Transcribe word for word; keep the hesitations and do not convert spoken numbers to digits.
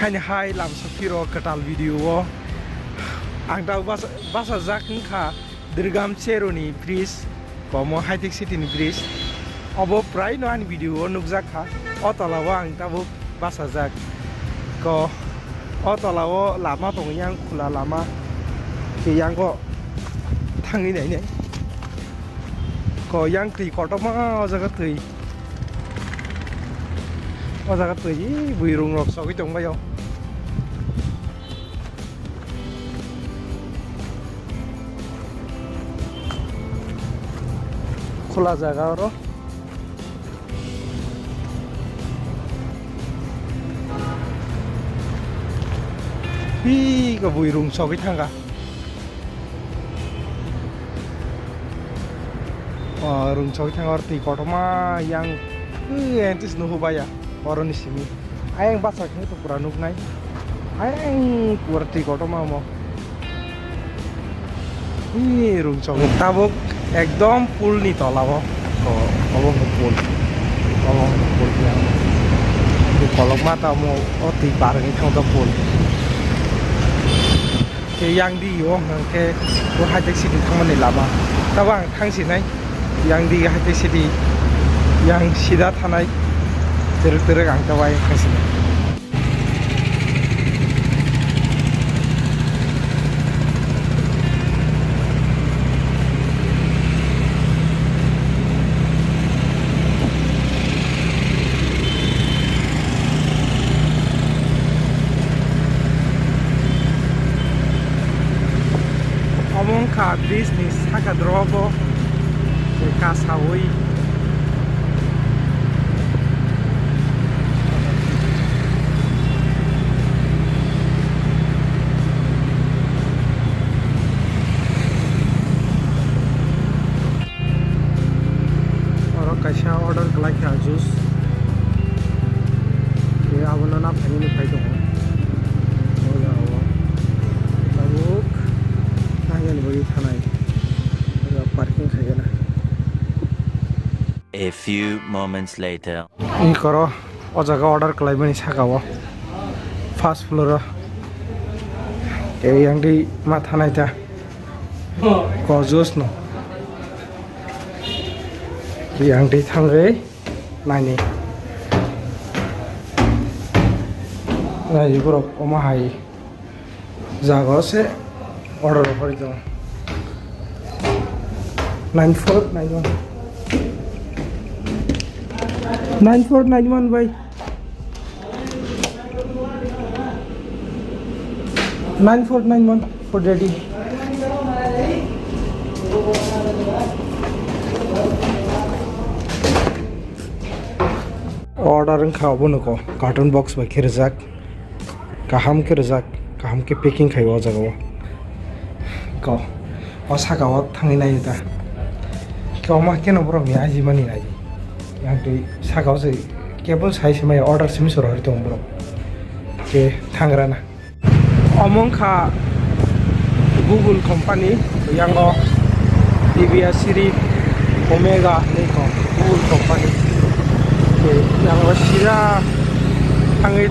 Ani hai lamsa phiro kwtal video o ang ta basa, basa jak wngkha Durgam Cheroni bridge, komo High Tech City ni bridge. Obo prai no ani video o nukjak kha. O tola o ang tabuk basa jak. Ko o tola o lama tongo, yang khula lama. Ke yang o thangwi nai nai. Ko yang twi kotorma o jaga twi. O jaga twi bwrwng rok sogwi tong bai o. Khula jaga oro. Hi ko bwrwng sogwi thangkha. O rungsogwi thang oro twi kotorma yang, eh, entis nuhubaya oroni simi. Ayang bachak hinwi pura nuknai. Ayang pura twi kotorma omo. Ih, rungsogwi tabuk ekdom pool ni tola o. O, obo wngkha pool. Obo wngkha pool yang. Kolokma tamo o twi par wngwi thang o pool. Khe yang di o hwnkhe bo High Tech City thangmani lama. Tabo ang thang sinai. Yang di High Tech City, yang sida thanai. Twrwk twrwk ang tabo ayang thang sinai. Omo wngkha bridge ni saka drogo kasawi. Oro kaisa order khlai kha juice. Khe abono naphaini phai tongo. O jaga o tabuk nangani bagwi thanai. O jaga parking khaigena. A few moments later. Ni koro o jaga order khlaimani saka o first floor o. Tei yang di ma thanai ta. Ko juice no. Yang twi thangwi naini. Nai borok omo hai jaga o se order rok hori tongo. Nine four nine one. Nine four nine one bai. Nine four nine one for ready. Order wngkha obo nuko carton box bai khe rijak, kaham khe rijak, kaham khe packing khai o jaga o. Ko o saka o thangwi naio ta. Khe omo khe no borok ni aji mani aji. Yang twi saka o se cable sai se mai order simi soro hori tongo borok. Khe thangra na. Omo wngkha Google company, yango T V S series Omega hinwi kho Google company. Khe yango sida thangwi